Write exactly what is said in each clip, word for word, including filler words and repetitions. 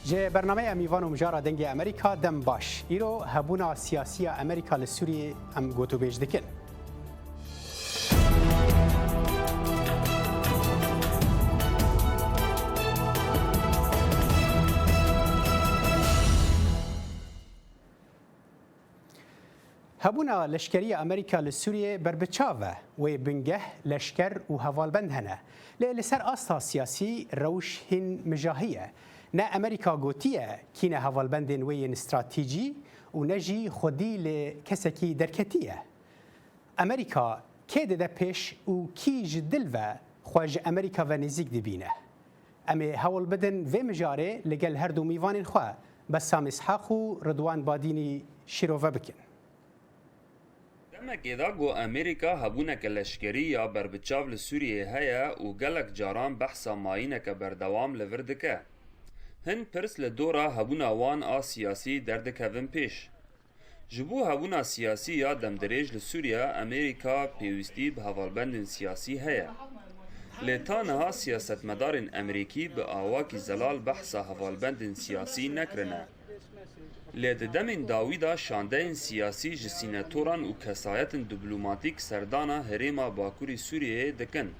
Ji bernameya Mîvan û Mijara Dengê Amerîka dem baş. Îro hebûna siyasî ya Amerîka li Sûriyê em gotûbêj dikin. Hebûna leşkerî ya Amerîka li Sûriyê berbiçav e. Wê bingeh, leşker û hevalbend hene. Lê li ser asta siyasî rewş hîn mijahî ye. Ne Amerîka gotiye kî ne hevalbendên wê yên stratejî û ne jî xwedî li kesekî derketiye. Amerîka kê dide pêş û kî ji dil ve xwe ji Amerîka ve nêzîk dibîne? Em ê hewl bidin vê mijarê li gel her du mîvanên xwe, Bessam Îshaq û Ridwan Badînî, şîrove bikin. Demekê de ku Amerîka hebûneke leşkerî ya berbiçav li Sûriyeyê heye û gelek caran behsa mayîneke berdewam li vir dike. Hin pirs li dora hebûna wan a siyasî derdikevin pêş. Ji bo hebûna siyasî ya demdirêj li Sûriye, Amerîka pêwîstî bi hevalbendên siyasî heye. Lê ta niha siyasetmedarên Amerîkî bi awakî zelal behsa hevalbendên siyasî nekirine. Lê di demên dawî de şandeyên siyasî ji sînatoran û kesayetên dîplomatîk serdana herêma Bakurê Sûriyeyê dikin.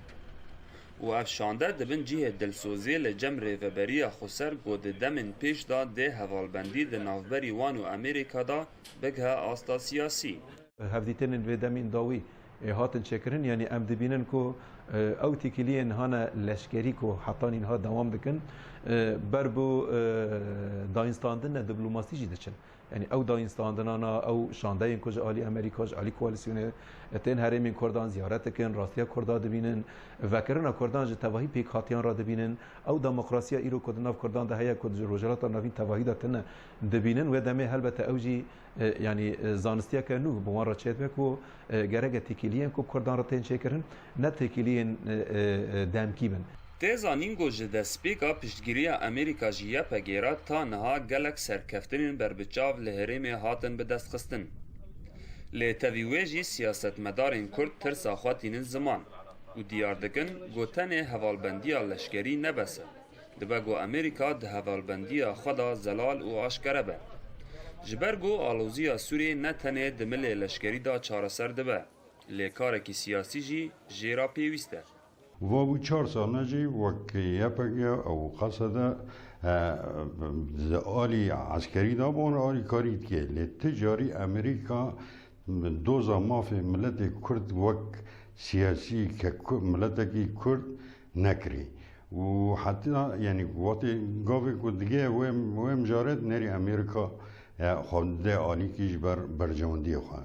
Û ev şande di bin cihê dilsoziyê li cem Rêveberiya Xweser ku di demên pêş de dê hevalbendî di navberî wan û Amerîka de bigihe asta siyasî. Hevdîtinên vê demên dawî, e, hatin çêkirin, yanî em dibînin ku, e, ew têkiliyên hane leşkerî ku heta nîha dewam dikin, e, ber bi, e, dayînstandine dîplomasî jî diçin. Yanî ew dayînstandinana, ew şandeyên ku ji alî Amerîka, ji alî koalîsyonê, e, tên herêmên Kurdan ziyaret dikin, rastiya Kurda dibînin, vekirina Kurdan ji tevahî pêkhatiyan re dibînin, ew demokrasiya îro ku di nav Kurdan de heye, ku di ji Rojhilata Navîn tevahî de tune dibînin, wê demê helbete ew jî, e, yanî, e, zanistiyeke nû bi wan re çêdibe ku, e, gereke têkiliyên ku bi Kurdan re tên çêkirin, ne têkiliyên, e, e, e, demkî bin. Tê zanîn ku ji destpêka piştgiriya Amerîka ji Y P G re ta niha gelek serkeftinên berbiçav li herêmê hatin bidestxistin. Lê tevî wê jî siyasetmedarên Kurd tirsa xwe tînin ziman û diyar dikin ku tenê hevalbendiya leşkerî ne bes e. Dibe ku Amerîka di hevalbendiya xwe de zelal û aşkere be. Ji ber ku aloziya Sûriyê ne tenê di milê leşkerî de çareser dibe, lê karekî siyasî jî jê re pêwîst e. Va bû çar sal ne jî wek Y P G ew qesede, e, di alî eskerî de bi wan re alîkarî dike. Lê ti carî Amerîka doza mafê miletê Kurd wek siyasî ke Ku-, miletekî Kurd nekirî. Û heta, yanî, wextê gavê ku dige wê, wê mijarê nerî Amerîka, e, xwe dide alîkî ji ber berjewendiyê xwe.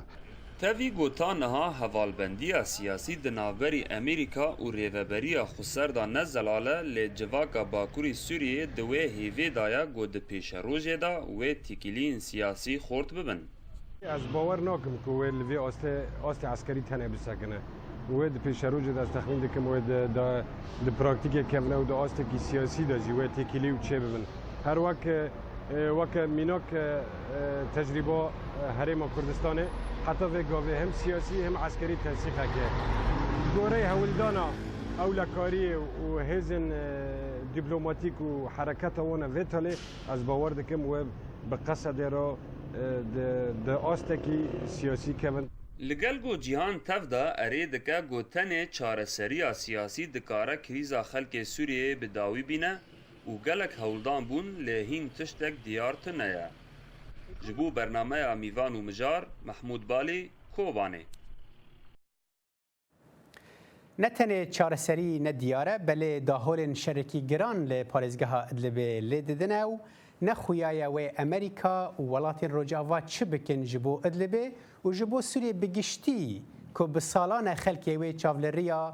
Tevî ku ta niha hevalbendiya siyasî di navberî Amerîka û Rêveberiya Xweser de ne zelal e, lê civaka Bakurî Sûriyê di wê hêvê de ye ku di pêşerojê de wê têkiliyên siyasî xort bibin. Ez bawer nakim ku wê li vê astê, astê eskerî tenê bisekine. Wê di pêşerojê de ez texmîn dikim wê di, di, di praktîkê kevine û di astekî siyasî de jî wê têkilî û çêbibin. Her wek, e, weke mînak, e, e, tecrîba, e, Herêma Kurdistanê heta vê gavê hem siyasî hem eskerî tensîqek e. Goreyê hewldana ewlekariyê û hêzên, e, dîplomatîk û hereketa wan e vê talê, ez bawer dikim wê bi qesedê re, e, di, di astekî siyasî kevin. Li gel ku cîhan tev de erê dike ku tenê çareseriya siyasî dikare krîza xelkê Sûriyeyê bi dawî bîne û gelek hewldan bûn, lê hîn tiştek diyar tune ye. Ji bo bernameya Mîvan û Mijar, Mehmûd Balî, Kobanê. Ne tenê çareserî ne diyar e, belê daholên şerekî giran li parêzgeha Idlibê lê didine û ne xuya ye wê Amerîka û welatên Rojava çi bikin ji bo Idlibê û ji bo Sûriyê bi giştî, ku bi salan e xelkê wê çavlêriya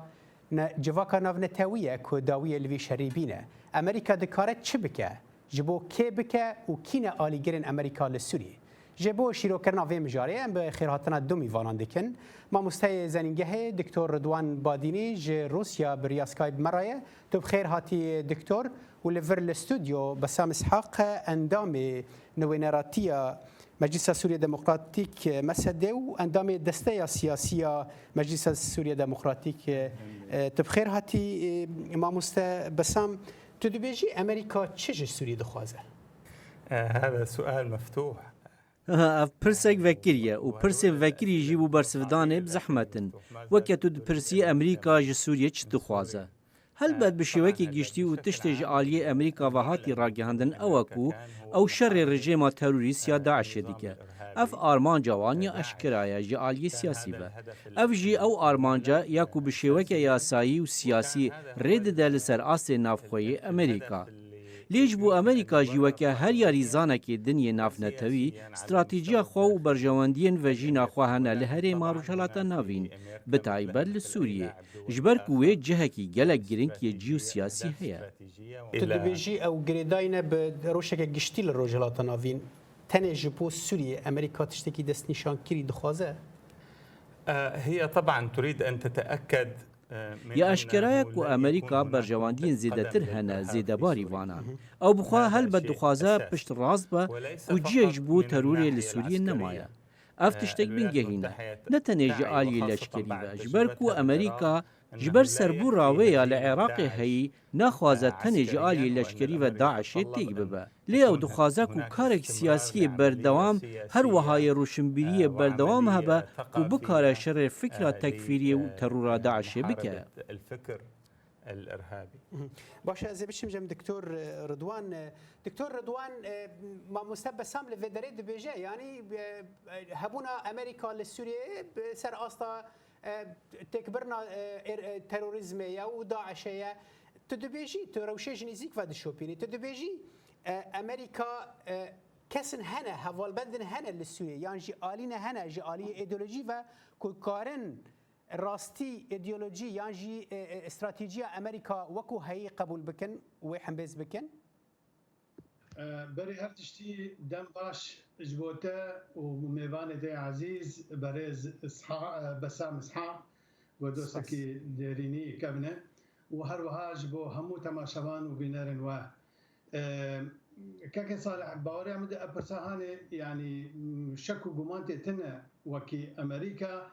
ne-, civaka navnetewî ye ku dawiyê li vî şerî bîne. Amerîka dikare çi bike? Ji bo kê bike û kî ne alîgirên Amerîka li Sûriyê? Ji bo şîrokirina vê mijarê em bi xêrhatina du mîvanan dikin. Mamosteyê Zenîngehê Doktor Ridwan Badînî ji Rûsya bi riya Skype me re ye. Tu bi xêr hatî doktor û li vir li stûdyo Besam Îshaq, endamê Nûneratiya Meclisa Sûriye Demokratîk, M S D, û endamê Desteya Siyasî ya Meclisa Sûriye Demokratîk. E, tu bi xêr hatî, e, mamoste Besam. Tu dibêjî Amerîka çi ji Sûriyê dixwaze? هذا سؤال مفتوح. Ev pirsek vekirî ye û pirsên vekirî jî bo bersivdanê bi zehmet in. Weke tu dipirsî Amerîka ji Sûriyê çi dixwaze? Helbet bi şêwekê giştî û tiştê ji aliyê Amerîka ve hatî ragihandin ew e ku ew şerê rejêma terorîst ya DAIŞê dike. Ev armanca wan ya eşkera ye ji aliyê siyasî ve. Ev jî ew armanca ya ku bi şêweke yasayî û siyasî rê dide li ser astê navxweyê Amerîka. Lê ji bo Amerîka jî weke her yarîzanekê din yê navnetewî, stratejiya xwe û berjewendiyên vejîna xwe hene li herêma Rojhilata Navîn, bi taybet li Sûriyê, ji ber ku wê cihekî gelek girîng yê jîyosiyasî heye. Tu dibêjî ew girêdayî ne bi rewşeke giştî li Rojhilata Navîn. Tenê ji bo Sûriyê Amerîka tiştekî destnîşankirî dixwaze? هي طبعا تريد أن تتأكد Ya eşkera ye ku Amerîka berjewendiyên zêdetir hene zêdebarî vana. Ew bi xwe helbet dixwaze pişt rast be ku cihek ji bo terorê li Sûriyê nemaye. Ev tiştek bingehîn e. Ne tenê ji aliyê leşkerî ve, ji ber ku Amerîka ji ber serbûra wê ya li Iraqê heyî, naxwaze tenê ji aliyê leşkerî ve DAIŞê têk bibe. Lê ew dixwaze ku karek siyasiyê berdewam, her wiha yê roşinbîriyê berdewam hebe ku bikare şerê fikra tekfîriyê û terora DAIŞê bike. Baş e, ez ê biçim cem Doktor Ridwan. Doktor Ridwan, e, mamoste Besam li vê derê dibêje, yanî, e, hebûna Amerîka li Sûriyeyê bi ser asta, e, têkbirina, e, êr-, e, terorîzmê ye û DAIŞê ye. Tu dibêjî, tu rewşê ji nîzîk ve dişopînî. Tu dibêjî, e, Amerîka, e, kesin hene, hevalbendin hene li Sûriyê, yan jî alîne hene ji aliyê îdeolojî ve ku karin rastî îdeolojî yan jî, e, e, stratejiya Amerîka wekû heyî qebûl bikin, wê hembêz bikin? E, Berê her tiştî dem baş ji bo te û mêvanê te ezîz berêz Isha-, e, Besam Ishaq, ku dostekî derînî kevin e û her wiha ji bo hemû temaşevan û bînerên we. E, Keke Salih, bawerê min de ev pirsa hanê, yanî, m, şek û guman tê tune wekî Amerîka,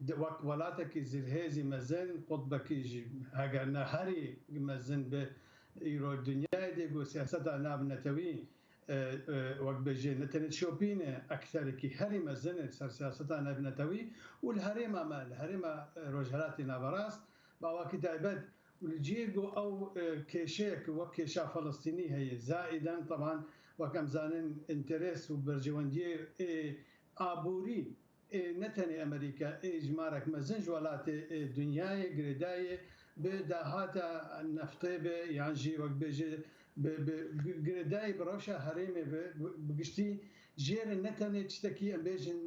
di, wek welatekî zilhêzî mezin, qutbekî ji, heger ne herî mezin bi îro dinyayê de ku siyaseta navnetewî, e, e, wek bêjê ne tenê şopîne ekterekî herî mezin e ser siyaseta navnetewî û li herêma me, li herêma, e, Rojhilatê Naverast, bi awakî taybet û li cihê ku ew, e, kêşeyek wek kêşa Filistînî heye, zaîden, teban, wek em zanin, înteres û berjewendiyê, e, aborî, e, ne tenê Amerîka, e, jimarek mezin ji welatê, e, dinyayê girêdayê bi dahata neftê be yan jî wek bêje bi, bi girêdayî bi rewşa herêmê be, bi, bi giştî jê re ne tenê tiştekî em bêjin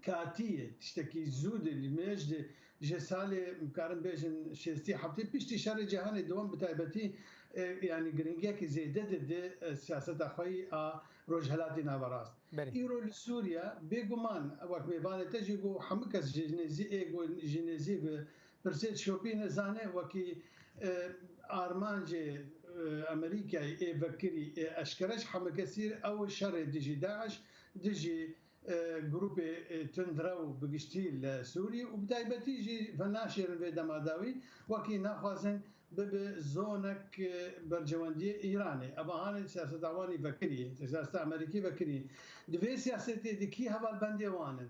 katî ye, tiştekî zû de, li mêj de, ji salê, em karin bêjin, şêstî heftê piştî şerê cîhanê dewam bi taybetî, e, yanî giringiyekî zêde dide, e, siyaseta xwe yî a Rojhilatê Naverast. Îro li Sûriye, bêguman, wek mêvanê te jî got, hemû kes ji nêzî, ê got, ji nêzî bi pirsê dişopîne zane, wekî, e, armancê, e, Amerîkayê ê vekirî, ê eşkere ji hemû kesî ew şerê dijî DAIŞ, dijî e, grûpê, e, tundrew bi giştî li Sûriyê û bi taybetî jî venaşêrin vê dema dawî, wekî naxwazin bibe zonek, e, berjewendiyê Îranê. Ev hanê siyaseta wan î vekirî, siyaseta Amerîkî vekirî. Di vê siyasetê de kî hevalbendê wan in?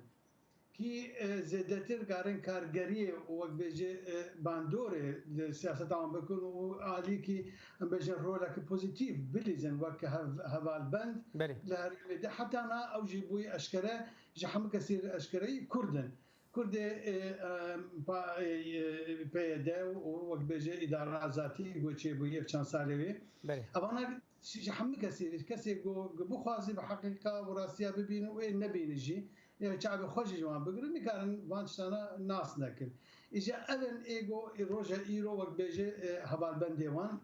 Kî, e, zêdetir karin kargeriyê û wek bêje, e, bandorê li siyaseta wan bikin û alîkî, em bêjin, rolekî pozîtîf bilîzin wek hev-, hevalbend li herêmê de. Heta niha ew jî bûyî eşkere, ji hemû kesî re eşkereyî Kurd in. Kurdê, e, e, pa-, e, e, P Y D û wek bêje îdara azatî ku çêbûye ev çend salê wê. Evana ji hemû kesî, kesê ku, ku bixwaze bi heqîqa û rastiya bibîne û ê nebîne jî, ya çavê xwe jî ji wan bigirin, nikarin van tiştana nas nekin. Îja ev in ê ku ê roja îro wek bêje, e, hevalbendê wan.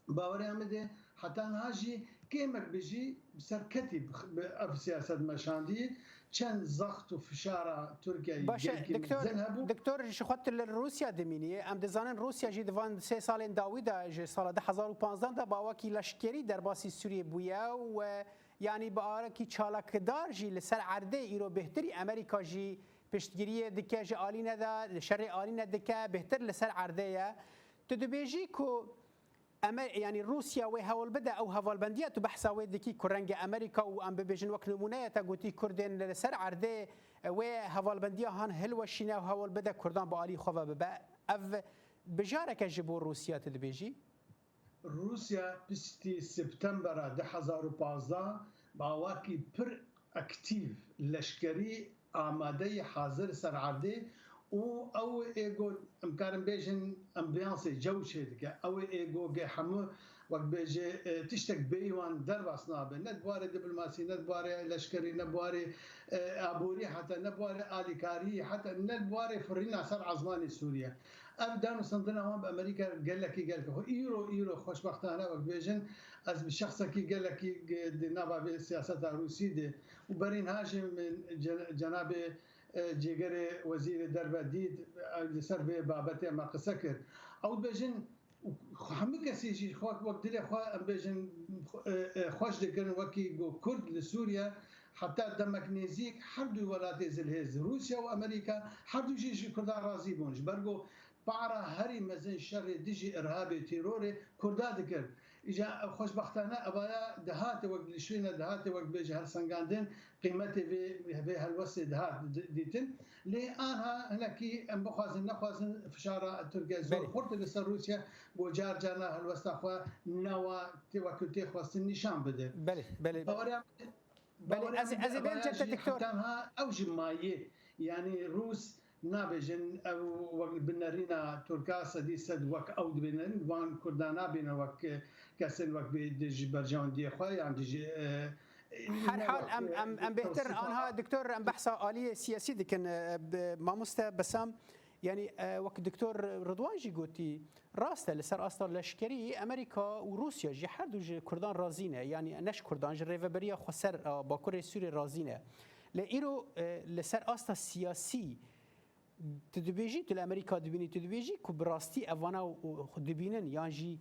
Bawerê em de heta niha jî kêmek bi jî bi ser ketî bi, bi ev siyaset meşandî çend zext û fişara Tirkiyeyê Baş e, gelkî Doktor, mezin hebû. Doktor, ji xwe tu li Rûsya dimînî. Em dizanin Rûsya jî di van sê salên dawî de, ji sala du hezar û panzdeh de bi awakî leşkerî derbasî Sûriyê bûye û, e, yanî bi awakî çalakdar jî li ser erdê îro bêhtirî Amerîka jî piştgiriyê dike ji alîne de, şerê alîne dike, bêhtir li ser erdê ye. Tu dibêjî ku Emer, yanî Rûsya wê hewl bide ew hevalbendiya tu behsa wê dikî ku rengê Amerîka û em bibêjin wek nimûneye te gotî Kurdên li ser erdê wê hevalbendiya han hilweşîne û hewl bide Kurdan bi alî xwe ve bibe. Ev bijareke ji bo Rûsya tu dibêjî? Rûsya piştî Septembera du hezar û pazdeh bi awakî pir aktîf leşkerî amadeyî hazir ser erdê û ew ê got, em karin bêjin, ambiyansê, cew çêdike. Ew ê got, gê hemû, wek bêje, e, tiştek bêyî wan derbas nabe. Ne di warê diplomasî, ne di warê leşkerî, ne di warê, e, aborî, heta ne di warê alîkarî, heta ne di warê firîna ser ezmanê Sûriye. Ev danûstandina wan bi Amerîka gelekî, gelekî xwe. Îro, îro xweşbextane, wek bêjin, ez bi şexsekî gelekî, e, di nava vê siyaseta Rûsî de û berî niha jî min ce-, cenabê, e, cêgerê wezîrê derve dît, e, li ser vê babetê me qise kir. Ew dibêjin, û hemû kesî jî xwe wek dilê xwe, em bêjin, e, e, xweş dikirin, wekî ku Kurd li Sûriye heta demek nêzîk her du welatê zilhêz, Rûsya û Amerîka, her du jî ji Kurdan razî bûn. Ji ber ku para herî mezin şerê dijî irhabê, terorê Kurda dikir. Îca xweşbextane evaya dihate wek li şûne dihate wek bêje hersengandin, qîmetê vê, vê helwestê dihat di-, dîtin. Lê anha hinekî em bixwazin nexwazin fişara Tirkiye zor Belê. xurt li ser Rûsya, ku car carna helwesta xwe newa tê wekî tê xwestin nîşan bide. Belê, belê. Bawerê Belê, Bawerê ez, min ez ê bêjim evaya te jî doktor. Heta niha ew jî mayê. Yanî Rûs nabêjin ew wek bi nerîna Tirka sedî sed wek ew dibêjin, wan Kurdan nabêne wek kesên wek bê di ji berjewendiyê xwe yan di ji, e, Her hal em, em, em bêhtir anha doktor em behsa aliyê siyasî dikin, e, bi-, mamoste Besam, yanî, e, wek doktor Ridwan jî gotî, rast e, li ser asta leşkerî Amerîka û Rûsya jî her du ji Kurdan razî ne, yanî ne ji Kurdan, ji Rêveberiya Xweser a Bakurê Sûrê razî ne. Lê îro, e, li ser asta siyasî tu dibêjî, tu li Amerîka dibînî, tu dibêjî ku bi rastî evana û, û dibînin yan jî,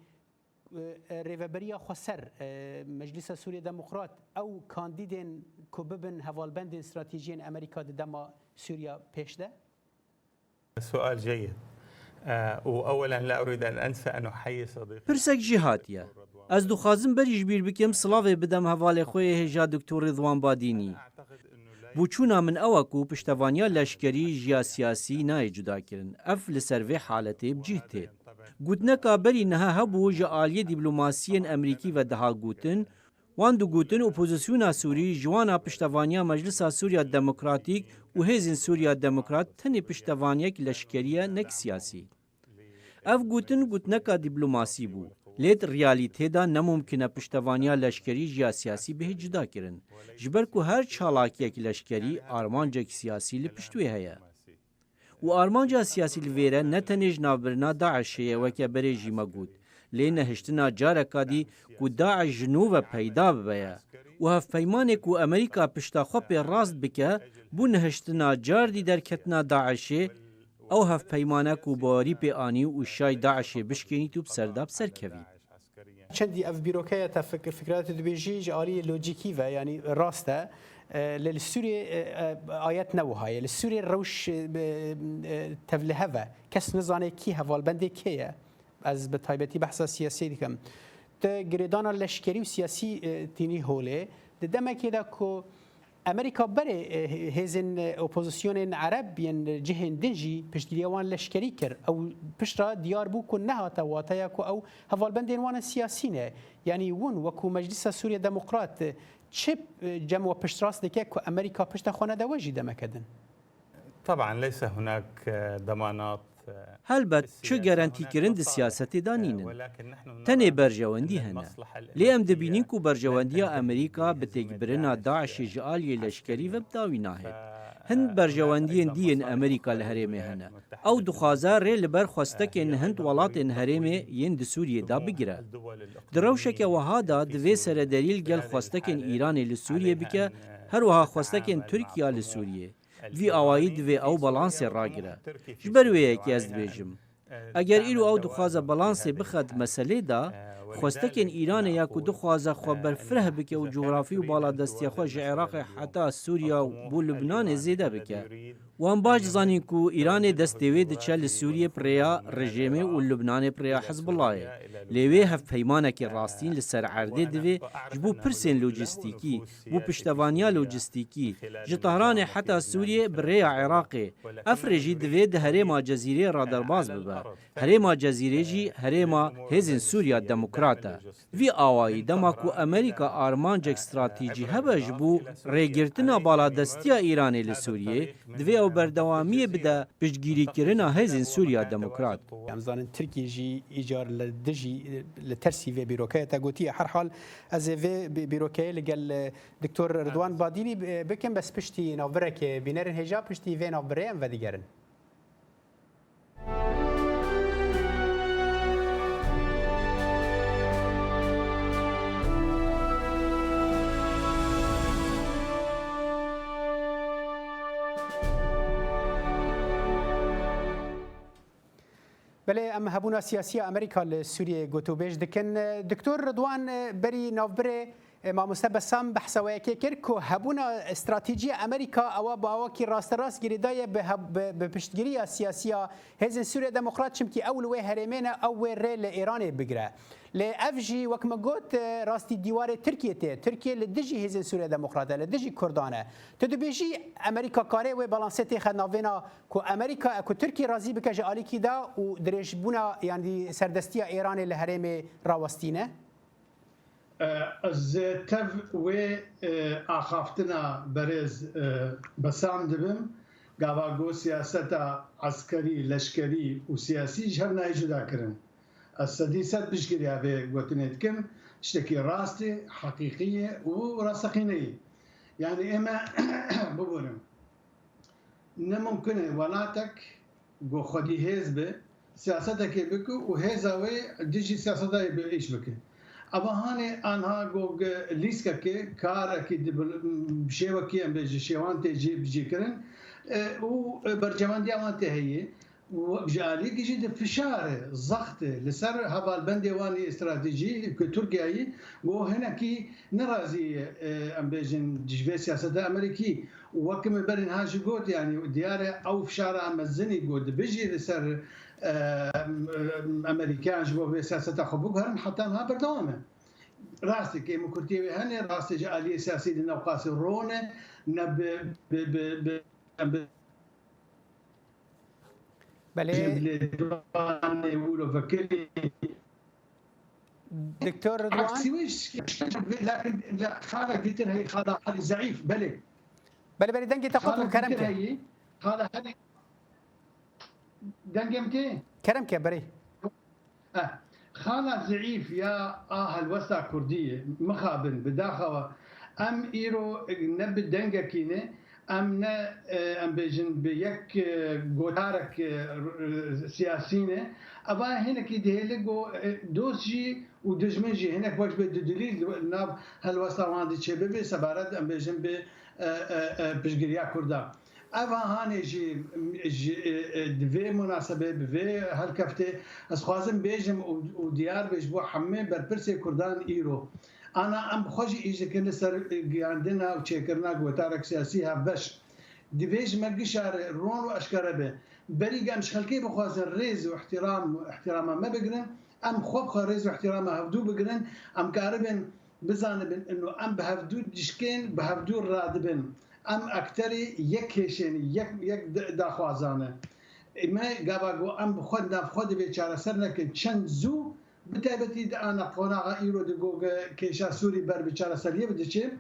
e, e, Rêveberiya Xweser, e, Meclisa Sûriye Demokrat, ew kandîdên ku bibin hevalbendên stratejiyên Amerîka di dema Sûriya pêş de? سؤال جيد. آه، وأولًا لا أريد أن أنسى أن أحيي صديقي Pirsek jî hatiye. Ez dixwazim berî ji bîr bikim, silavê bidem hevalê xwe yê hêja Doktor Ridwan Badînî. Bûçûna min ew e ku piştevaniya leşkerî ji ya siyasî nayê cudakirin. Ev li ser vê haletê bi cih tê. Gotineka berî niha hebû ji aliyê dîplomasiyên Amerîkî ve diha gotin, wan digotin opozisyona Sûrî ji wana piştevaniya Meclisa Sûriya Demokratîk û Hêzên Sûriya Demokrat tenê piştevaniyek leşkerî ye, nek siyasî. Ev gotin gotineka dîplomasî bû. Lê di realîtê de ne mumkin e piştevaniya leşkerî ji ya siyasî bihê cuda kirin. Ji ber ku her çalakiyek leşkerî armancek siyasî li pişt wê heye. Û armanca siyasî li vêre ne tenê ji navbirina DAIŞê ye, weke berê jî me got, lê nehiştina careka dî ku DAIŞ ji nû ve peyda bibe ye. Û hevpeymanê ku Amerîka pişta xwe pê rast bike, bû nehiştina car dî derketina DAIŞê, ew hevpeymane ku bawerî pê anî û şay DAIŞê bişkênît û bi ser de bi ser kevît. Çendî ev bîroke ye te fik-, fikra tu dibêjî ji aliyê lojîkî ve, yanî rast e. E, lê li Sûriyê, e, e, ayet ne wiha ye. Li Sûriyê rewş, e, e, tevlihev e. Kes nizane kî hevalbendê kê ye. Ez bi taybetî behsa siyasî dikim. Tu girêdana leşkerî û siyasî, e, tînî holê. Di demekê de ku Amerîka berê, e, hêzên, e, opozisyonên Ereb yên cihên din jî piştgiriya wan leşkerî kir. Ew piştre diyar bû ku nehate wateya ku ew hevalbendên wan siyasî ne. Yanî hûn wekû Meclisa Sûriye Demokrat, e, çi, e, cem we piştrast dike ku Amerîka pişta xwe nede we jî demeke din? طبعًا ليس هناك، آه، ضمانات Helbet, çi gerentîkirin di siyasetê de nînin. Tenê berjewendî hene. Lê em dibînin ku berjewendiya Amerîka bi têkbirina DAIŞê ji aliyê leşkerî ve bi dawî nahêt. Hin berjewendiyên dî yên Amerîka li herêmê hene. Ew dixwaze rê li ber xwestekên hin welatên herêmê yên di Sûriyê de bigire. Di rewşeke wiha de divê serederî li gel xwestekên Îranê li Sûriyê bike, her wiha xwestekên Tirkiya li Sûriyê. Vî awayî divê ew balansê ragire. Ji ber wê yekê ez dibêjim, eger îro ew dixwaze balansê bixe di meselê de, Xwestekên Îranê ya ku dixwaze xwe berfireh bike û cografî û baladestiya xwe ji Iraqê heta Sûriya û bo Lubnanê zêde bike. Wan baş dizanîn ku Îranê destê wê diçe li Sûriyê bi rêya rejêmê û Lubnanê bi rêya Hizbullahê. Lê wê hevpeymanekî rastîn li ser erdê divê ji bo pirsên lojîstîkî, bo piştevaniya lojîstîkî, ji Tehranê heta Sûriyê bi rêya Iraqê. Ev rê jî divê di herêma Cezîrê re derbas bibe. Herêma Cezîrê jî herêma Hêzên Sûriya Demokrat e. Vî awayî, dema ku Amerîka armancek stratejî hebe ji bo rêgirtina baladestiya Îranê li Sûriyê, divê ew berdewamiyê bide piştgirîkirina Hêzên Sûriya Demokrat. Em zanin Tirkî jî îcar li dijî, li tersî vê bîrokeya te gotiye. Her hal ez ê vê bî-, bîrokeyê li gel, e, Doktor Ridwan Badînî, e, bikim, bes piştî navbirekê bînerên hêja piştî vê navbirê em vedigerin. Belê, em hebûna siyasî ya Amerîka li Sûriyeyê gotûbêj dikin. Doktor Ridwan, berî navbirê, e, mamoste Bessam behsa wê yekê kir ku hebûna stratejî ya Amerîka ewa bi awakî rasterast girêdayî bi heb-, bi, bi piştgiriya siyasî ya Hêzên Sûriya Demokrat, çimkî ew li wê herêmê ne, ew wê rê li Îranê bigire. Lê ev jî, wek min got, e, rastî dîwarê Tirkiyê tê. Tirkiye li dijî Hêzên Sûriya Demokrat e, li dijî Kurdan e. Tu dibêjî Amerîka karê wê balansê têxe navêna ku Amerîka, ku Tirkiye razî bike ji alîkî de û dirêjbûna, yanî serdestiya Îranê li herêmê rawestîne? E, ez tev wê, e, axaftina berêz, e, Besam dibim. Gava got siyaseta eskerî, leşkerî û siyasî ji hev nayê cuda kirin. Ez sedî sed piştgiriya vê gotinê dikim. Tiştekî rast e, heqîqî ye û rasteqîne ye. Yanî ême biborin. Ne mumkin e welatek ku xwedî hêz be, siyasetekê bike û hêza wê dijî siyaseta wê bi îş bike. Eva hanê anha ku lîskekê, karekî di bi şêwekî em bê ji şêwan tê cî, cîkirin, e, û berjewendiya wan tê heye. Û ji aliyekî jî di fişar e, zext e, li ser hevalbendê wan yê stratejî ku Tirkiyeyî, ku hinekî nerazî ye, e, em bêjin, ji vê siyaseta Amerîkî. Û wek min berî niha jî got, yanî diyar e ew fişara mezinî ku dibijî li ser, e, em, em, Amerîkayan ji bo vê siyaseta xwe biguherin, heta niha berdewam e. Rastê kêmûkurtiyê wê hene, rastê ji aliyê siyasî di newqasê rone, ne bi, bi, bi, bi, em bi Belê. Ji lêdanê wilo vekirî. Doktor Ridwan? Aksî wê şikayet vê, lakin la xala gitir hey, xala hali zayıf, belê. Belê, belê, dengê te qut bû, kerem ke. Hey, xala hali dengê min tê? Kerem ke, berê. Eh, xala zeîf ya a helwesta kurdî ye, mixabin, bi daxewa. Em îro ne bi dengekî ne, em ne, eh, em bêjin bi yek, eh, gotarek, eh, r-, r-, siyasî ne. Eva hinekî dihêle ku, eh, dost jî û dijmin jî hinek wek bi dudilî li nav helwesta wan diçe bibe, sebaret em bêjin bi, eh, eh, eh, piştgiriya kurda. Ev hanê jî, ji, e, e, di vê munasebê, bi vê helkeftê, ez xwazim bêjim û, û diyar be ji bo hemê berpirsê kurdan îro. Ana em bi xwe jî îş dikin li ser, e, giyandina û çêkirina gotarek siyasî hevbeş. Divê ji me gişare, ron û eşkere be. Berî em ji xelkê bixwazin rêz û ihtiram, ihtirama me bigirin, em xwe bi xwe rêz û ihtirama hevdû bigirin, em karibin bizanibin, ino em bi hevdû dişkên, bi hevdû radibin. Em akterê yek kêşên, yek, yek da-, daxwazan e. Ê me gava ku em bi xwe, nav xwe divê çareser nekin. Çend zû, bi taybetî di ana qonaxa îro di ku kêşa Sûrî ber bi çareseriyê bi diçe,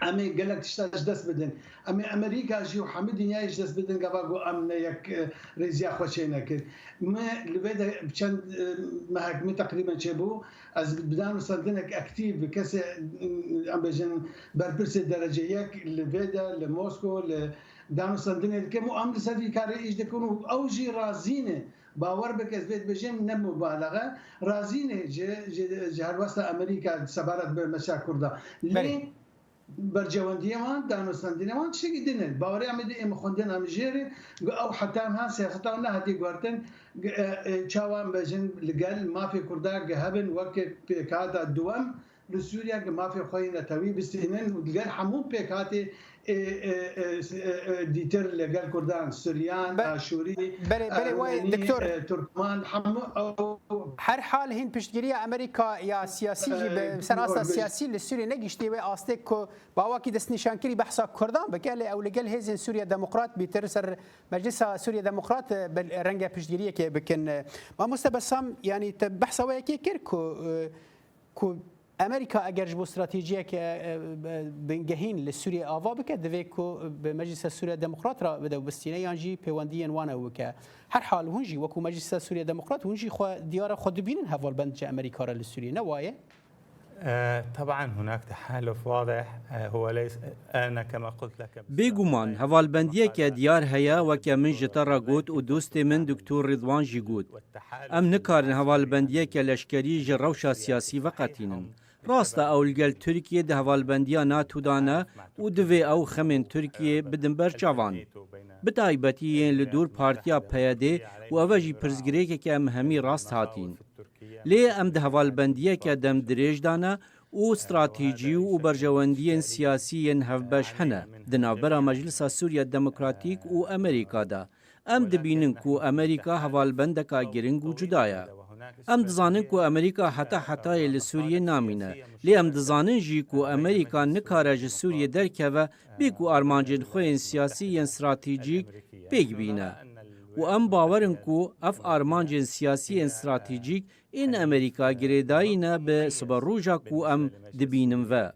em ê gelek tişta ji dest bidin. Em ê Amerîka jî û hemî dinyayê ji dest bidin, gava ku em ne yek, e, rêziya xwe çênekir. Me li vê de çend, e, mehek min teqrîben çêbû. Ez bi danûstendinek aktîf bi kesê, em bêjin, berpirsê derece yek li vê de, li Mosko, li danûstendinê dikim û em li ser vî karê îş dikin û ew jî razî ne. Bawer bike, ez vê dibêjim, ne mubalaxe. Razî ne ji, ji, ji helwesta Amerîka sebaret bi meşa Kurda. Lê Belê. Berjewendiyê wan, danûstandinê wan tiştekî din in. Bawerê em ê dê ê min xwendin em jêrê, gu ew heta niha siyaseta wan nehatiye guhertin, gu, e, e, çawa em bêjin li gel mafê Kurda gu hebin weke pêkhata duwem li Sûriye, gu mafê xwe yê netewî bistînin û li gel hemû pêkhatê, e, e, e, e, e, dîtir li gel Kurdan, Suryan, Be-, Aşûrî, belê, belê, wayê, Ermenî, Doktor. e, Turkman, hemû ew Her hal hîn piştgiriya Amerîka ya siyasî jî bi, e, ser asta siyasî li Sûriyê negiştî wê astê ku bawakî destnîşankirî behsa Kurdan bike, lê ew li gel hêzên Sûriye Demokrat bîtir ser Meclisa Sûriye Demokrat, e, bi renge piştgiriyekê bikin. E, Mamoste Besam, yanî te behsa wê yekê kir ku, e, ku Amerîka eger ji bo stratejiyeke, e, e, bingehîn li Sûriyê ava bike, divê ku bi Meclisa Sûriye Demokrat re bide û bistîne yan jî pêwendiyên wan ew bike. Her hal hûn jî wekû Meclisa Sûriye Demokrat hûn jî xwe diyar e xwe dibînin hevalbend ji Amerîka re li Sûriyê, ne waye? آه، طبعًا هناك تحالف واضح، آه، هو ليس، أنا كما قلت لك Bêguman, hevalbendiyeke diyar heye, weke min ji te re got û dostê min Doktor Ridwan jî got. Em nikarin hevalbendiyeke leşkerî ji rewşa siyasî veqetînin. Rast e, ew li gel Tirkiyê di hevalbendiya NATO de ne û divê ew xemên Tirkiyê bidin ber çavan. Bi taybetî yên li dor partiya P Y D û ev e jî pirsgirêkeke em hemî rast hatîn. Lê em di hevalbendiyeke dem dirêj de ne û stratejî û berjewendiyên siyasî yên hevbeş hene di navbera Meclisa Sûriya Demokratîk û Amerîka de. Em dibînin ku Amerîka hevalbendeka giring û cuda ye. Em dizanin ku Amerîka heta hetayê li Sûriyê namîne. Lê em dizanin jî ku Amerîka nikare ji Sûriyê derkeve bê ku armancên xwe yên siyasî yên stratejîk pêk bîne. Û em bawer in ku ev armancên siyasî yên stratejîk ên Amerîka girêdayî ne bi siberoja ku em dibînin ve.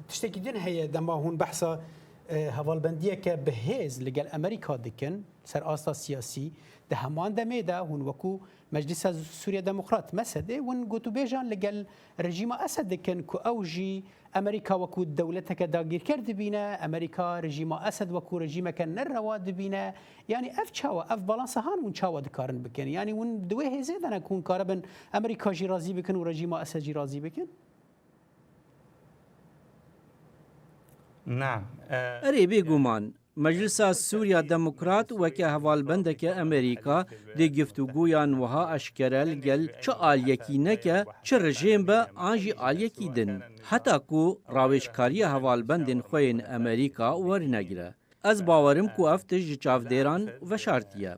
Tiştekî din heye, dema hûn behsa, e, hevalbendiyeke bi hêz li gel Amerîka dikin, ser asta siyasî, di heman demê de hûn wekû Meclisa Sûriye Demokrat, MESEDê, hûn gotûbêjan li gel rejîma Esed dikin ku ew jî Amerîka wekû dewleteke dagîrker dibîne, Amerîka rejîma Esed wekû rejîmeke nerewa dibîne. Yanî ev çawa, ev balansa han hûn çawa dikarin bikin? Yanî hûn di wê hêzê de ne ku hûn karibin Amerîka jî razî bikin û rejîma Esed jî razî bikin? نعم، آه، Erê, bêguman. Meclisa Sûriya Demokrat weke hevalbendeke Amerîka dê giftûgoyan wiha eşkere li gel çi aliyekî neke, çi rejêm be an jî aliyekî din, heta ku rawêjkariya hevalbendên xwe yên Amerîka wernegire. Ez bawerim ku ev tişt ji çavdêran veşartiye.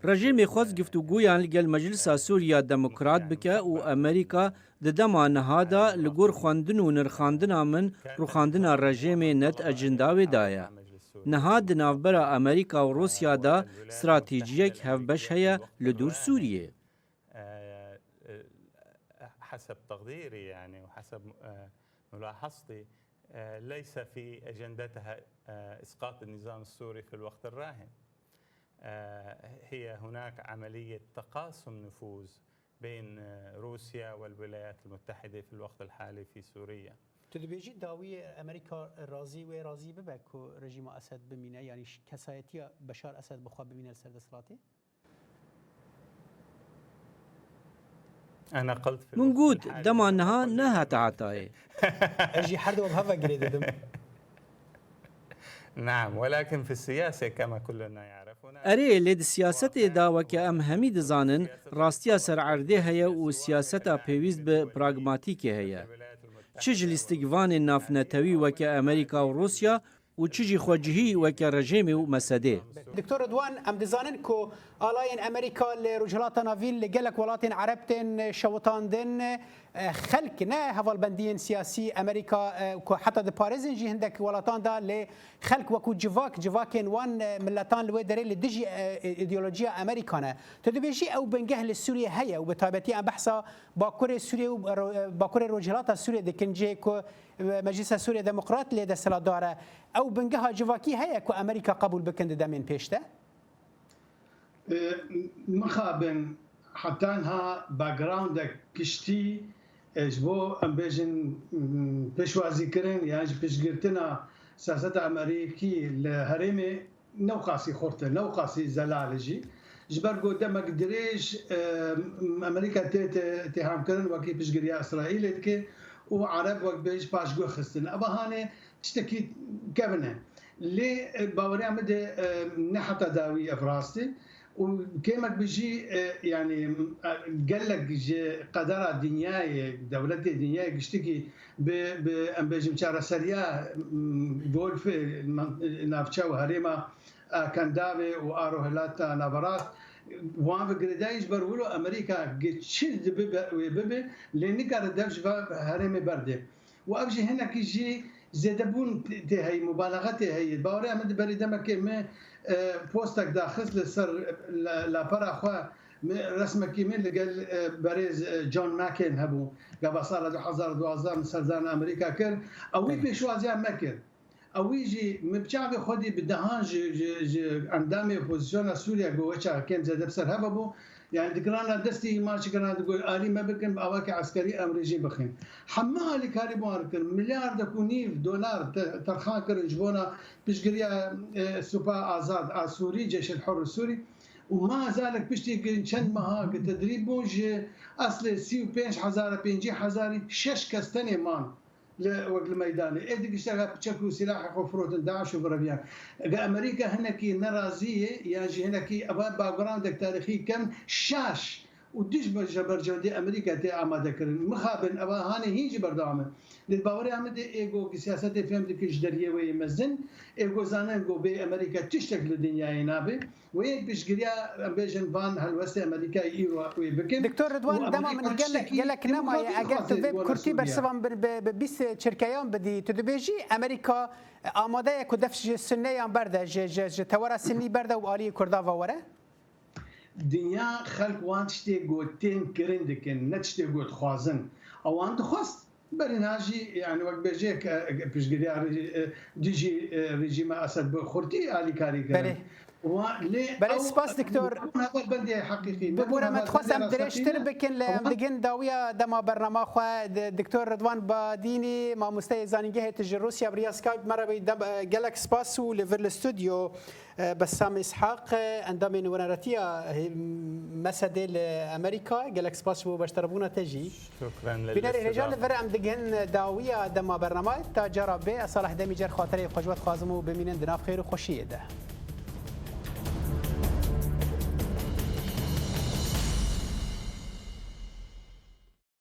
Rejêmê xwest giftûgoyan li gel Meclisa Sûriya Demokrat bike û Amerîka di dema niha de li gor xwendin û nirxandina min rûxandina rejêmê net ecenda wê daye. Niha di navbera Amerîka û Rûsya de stratejiyek hevbeş heye li dor Sûriyê. آه، آه، حسب تقديري يعني وحسب، آه، ملاحظتي، آه، ليس في أجندتها، آه، إسقاط النظام السوري في الوقت الراهن. آه، هي هناك عملية تقاسم نفوذ بين، آه، روسيا والولايات المتحدة في الوقت الحالي في سوريا. Tu dibêjî dawiyê Amerîka razî wê razî bibe ku rejîma Esed bimîne, yanî ş-, kesayetiya Beşar Esed bi xwe bimîne li ser desthilatê? Min got, dema niha nehate hetayê. Ez jî her du bi hev ve girê didim. نعم، ولكن في السياسة كما كلنا يعرف، هناك Erê, lê di siyasetê de, weke em hemî dizanin, rastiya ser erdê heye û siyaseta pêwîst bi pragmatîkê heye. Çi ji lîstikvanên navnetewî weke Amerîka û Rûsya û çi jî xwecihî weke rejêmê û mesedê. Doktor Ridwan, em dizanin ku alayên Amerîka li Rojhilata Navîn li gelek welatên Ereb tên şewitandin, e, xelk ne hevalbendiyên siyasî Amerîka, e, ku heta diparêzin jî hindek welatan de, lê xelk wekû civak, civakên wan, e, miletan li wê derê li dijî, e, e, îdeolojiya Amerîka ne. Tu dibêjî ew bingeh li Sûriyê heye û bi taybetî em behsa Bakurê Sûriyê û ro-, e, Bakurê Rojhilata Sûriyê dikin, cihê ku Meclisa Sûriye Demokrat lê desthilatdar e. Ew bingeha civakî heye ku Amerîka qebûl bikin di demên pêş de? E, mixabin heta niha backgroundek giştî, e, ji bo, em bêjin, m, pêşwazîkirin yan jî piştgirtina siyaseta Amerîkî li herêmê ne wqasî xurt e, ne wqasî zelal e jî. Ji ber ku demek dirêj, e, Amerîka tê, tê, têhamkirin wekî piştgiriya Îsraîlê dike û Ereb wek bêj paşguh xistin. Eva hanê tiştekî kevin e. Lê, e, baweriya min de, e, ne heta dawî ev rast e. Û kêmek bi jî, e, yanî, e, gelek ji qedera dinyayê, dewletê dinyayê giştikî bi, bi, em bêjim, çareseriya, m, Golfê, men-, navçe û herêma, e, Kendavê û a Rojhilata Naverast, wan ve girêdayî ji ber wilo Amerîka gi çi dibibe wê bibe, lê nikare dev ji va herêmê berde. Û ev jî hinekî jî zêdebûn tê heyî, mubalaxe tê heyî. Bawerê min di berî demekê min, e, postek daxist li ser la-, lapera xwe, min resmekî min li gel, e, berêz, e, John McCain hebû. Gava sala du hezar duwazdeh min serdana Amerîka kir. Ew wî Belê. pêşwaziya me kir. Ewî jî min bi çavê xwe dî bi dehan ji, ji, ji endamê opozisyona Sûriye ku weça kêm zêde bi ser heve bû. Yani dikirana destî ma çi kirana digot alî me bikin, bi awakî eskerî em rêjî bixin. Hemû alîkarî bi wan kir. Milyardek û nîv dolar te-, terxan kirin ji bona piştgiriya, e, Supa Azad a Sûrî, Ceyşil Hurr Sûrî. Û ma zalek piştî ki çend meha ki tedrîb bûn ji eslê sî û pênc hezar, pêncî hezarî şeş kes tenê man. Li, wek li meydanê. Ê digişte ve piçek û silahê xwe firotin, DAIŞ û bireviyan. Ege Amerîka hinekî nerazî ye, yan jî hinekî eva backgroundek tarîxî kem şaş û dij be-, ji bercewendî Amerîka tê amade kirin. Mixabin, eva hanê hîn jî berdewam in. Lê di baweriya min de ê go ki siyasetê fêm dikin ji deriyê wê yê mezin, ê go zanin go bê Amerîka tiştek li dinyayê nabe. Wê piştgiriya, em bêjin, van helwestê Amerîkayê îro wê bikin. Doktor Ridwan, û dema min Amerîka gel-, tiştekî gelek nemaye, demokratîk eger tu dixwaze vê ji bo kurtî Sûriye. Bersivan bi, bi, bi bîst çirkeyan bidî, tu dibêjî Amerîka, e, amade ye ku def ji Sunneyan berde, ji, ji, ji tewera Sinnî berde û aliyê Kurda ve were? Dinya xelk wan tiştê ku tên kirin dikin, ne tiştê ku dixwazin. Ewan dixwest. Berî niha jî, yani wek bêjek, e, piştgiriya rejî-, e, dijî, e, rejîma Esed bi xurtî alîkarî kirin. Belê. Wa lê Belê, ew, spas, Doktor. Ew haber bendê heqîqî. Bibûre me dixwest em dirêjtir bikin, lê em digin dawiya dema bernama xwe. Di-, Doktor Ridwan Badînî, mamosteyê zanîngehê, tu ji Rûsya bi riya Skype me re bî. Dem-, e, gelek spas û li vir li stûdyo, e, Bessam Îshaq, e, endamê nûneretiya, e, mesedê li Amerîka. Gelek spas ji bo beşdarebûna te jî. Şukran lil Bînerê hêja li vir em digin dawiya dema bernama. Ta cara bê, ez Salih Demîcer xatirê xwe ji we dixwazim û bimînin di nav xêr û xweşiyê de.